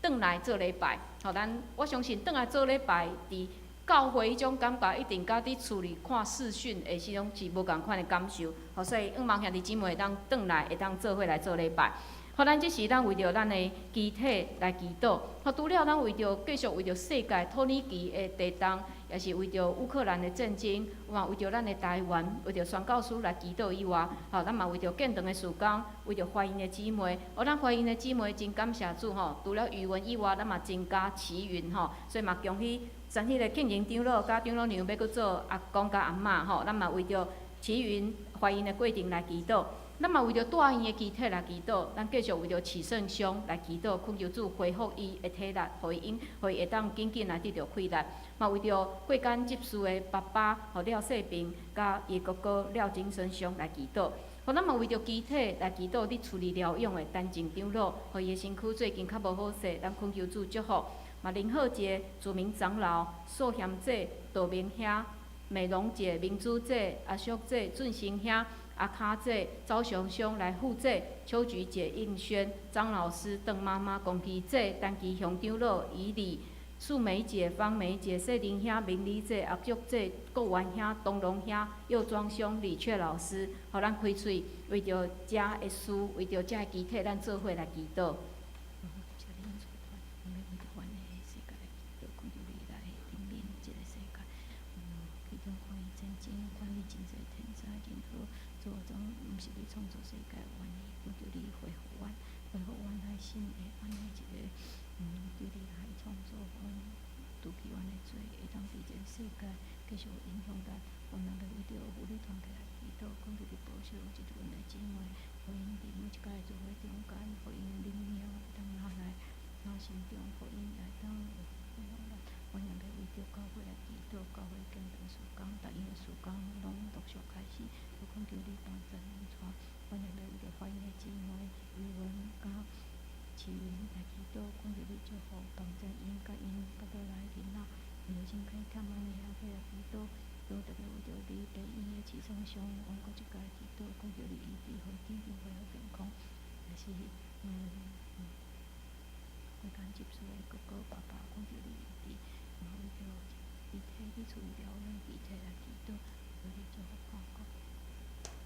轉來做禮拜。予咱我相信轉來做禮拜，佇教會彼種感覺一定佮佇厝裡看視訊的時陣是無仝款的感受。予所以向望兄弟姊妹會當轉來，會當做伙來做禮拜。予咱這時，咱為著咱的肢體來祈禱。予除了咱為著繼續為著世界土耳其的地動，也是為著烏克蘭的戰爭，嘛為著咱的台灣，為著宣教師來祈禱以外，吼，咱嘛為著建堂的事工，為著懷孕的姊妹。予咱懷孕的姊妹真感謝主吼，除了語文以外，咱嘛增加齊雲吼，所以嘛恭喜咱彼个慶榮長老佮長老娘欲閣做阿公佮阿嬤吼，咱嘛為著齊雲懷孕的過程來祈禱。咱嘛為著大院的肢體來祈禱，咱繼續為著啟勝兄來祈禱，懇求主恢復伊的體力，予伊用，予伊會當緊緊來得著氣力。嘛為著過間執事的爸爸，予廖世平，佮伊哥哥廖金生兄來祈禱。予咱嘛為著肢體來祈禱，佇厝裡療養的陳靜長老，予伊的身軀最近較無好勢，咱懇求主祝福。嘛林浩杰、祖明長老、素賢姐、道明兄、美容姐、明珠姐、阿淑姐、俊成兄、阿卡姐、周雄雄來輔祭、秋菊姐、應軒、張老師、鄧媽媽、龔琪姐、陳其雄長老、以禮、素梅姐、方梅姐、世林兄、明理姐、阿祝姐、國元兄、東龍兄、右莊兄、李雀老師，予咱開喙，為著遮的事，為著遮的肢體，咱做伙來祈禱。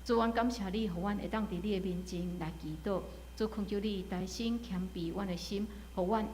主，阮感謝你，予阮會當佇你的面前來祈禱。主，懇求你大聲謙卑阮的心，予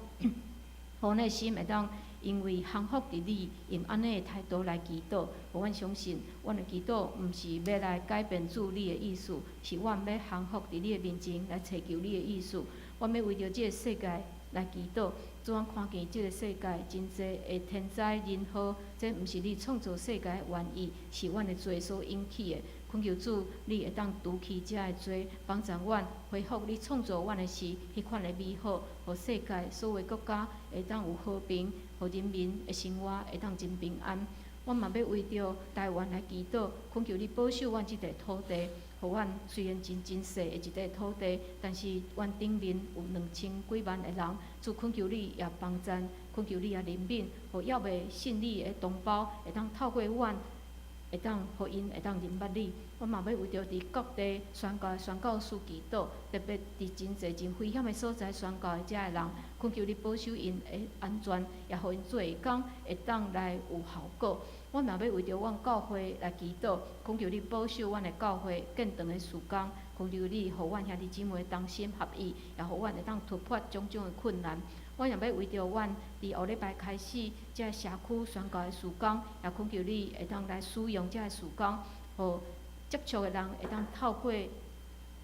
阮的心會當因為降服佇你，用按呢的態度來祈禱。予阮相信，阮的祈禱毋是欲來改變主你的意思，是阮欲降服佇你的面前來尋求你的意思。阮欲為著這个世界來祈禱。主，阮看見這个世界真濟的天災人禍，這毋是你創造世界的原意，是阮的罪所引起的。懇求主，你會當除去這个罪，幫助阮恢復你創造阮的時彼款的美好，予世界所有國家會當有和平，予人民的生活會當真平安。阮嘛欲為著台灣來祈禱，懇求你保守阮這塊土地，予阮雖然真真細的一塊土地，但是阮頂面有2000幾萬的人，主，懇求你也幫贊，懇求你也憐憫，予猶未信你的同胞會當透過阮，會當予𪜶會當認捌你。阮嘛欲為著佇各地宣教的宣教師祈禱，特別佇真濟真危險的所在宣教的遮的人，懇求你保守𪜶的安全，也予𪜶做的工會當來有效果。阮嘛欲為著阮教會來祈禱，懇求你保守阮的教會建堂的事工，懇求你予阮兄弟姊妹同心合意，也予阮會當突破種種的困難。阮也欲為著阮佇後禮拜開始這个社區宣教的事工，也懇求你會當來使用這个事工，予接觸的人會當透過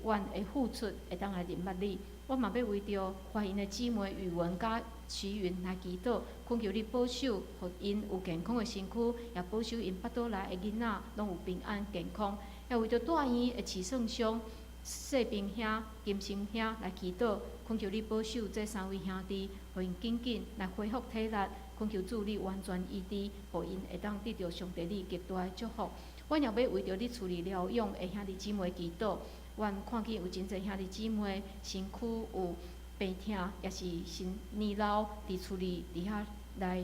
阮的付出，會當來認捌你。我嘛欲為著懷孕的姊妹宇文佮徐雲來祈禱，懇求你保守，予𪜶有健康的身軀，也保守𪜶腹肚內的囡仔攏有平安健康。也為著大醫院的徐勝松、世平兄、金生兄來祈禱，懇求你保守這三位兄弟，予𪜶緊緊來恢復體力。懇求主你完全醫治，予𪜶會當得著上帝你極大的祝福。阮也欲為著佇厝裡療養的兄弟姊妹祈禱。阮看見有真濟兄弟姊妹身軀有病痛，抑是身年老佇厝裡佇遐來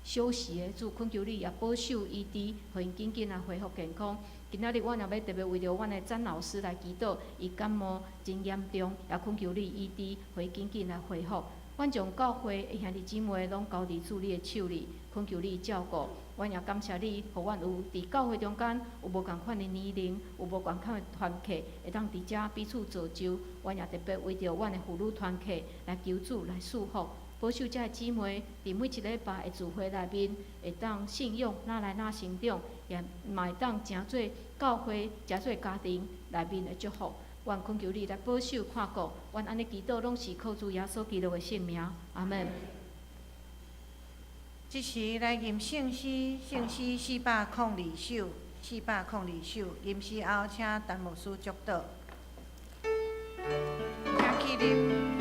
休息的，主，懇求你也保守醫治，予𪜶緊緊來恢復健康。今仔日阮也欲特別為著阮的詹老師來祈禱，伊感冒真嚴重，也懇求你醫治，予伊緊緊來恢復。阮將教會的兄弟姊妹攏交佇主你的手裡，懇求你照顧。阮也感謝你，予阮有佇教會中間有無仝款的年齡，有無仝款的團契，會當佇遮彼此造就。阮也特別為著阮的婦女團契來求主來賜福，保守遮的姊妹佇每一禮拜的聚會內面，會當信仰愈來愈成長，也嘛會當成做教會、成做家庭內面的祝福。阮懇求你來保守看顧，阮按呢祈禱攏是靠主耶穌基督的聖名，阿門。這時來吟聖詩，聖詩402首，402首，吟詩後請陳牧師祝禱。請起立。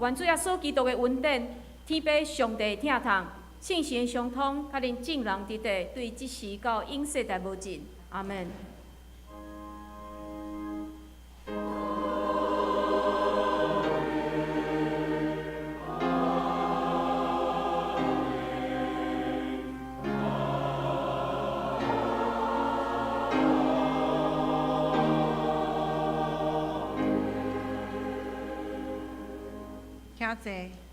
願主耶穌基督的恩典，天父上帝的疼痛，聖神的相通，佮恁眾人佇佇，對這時到永世代無盡。阿門。請坐。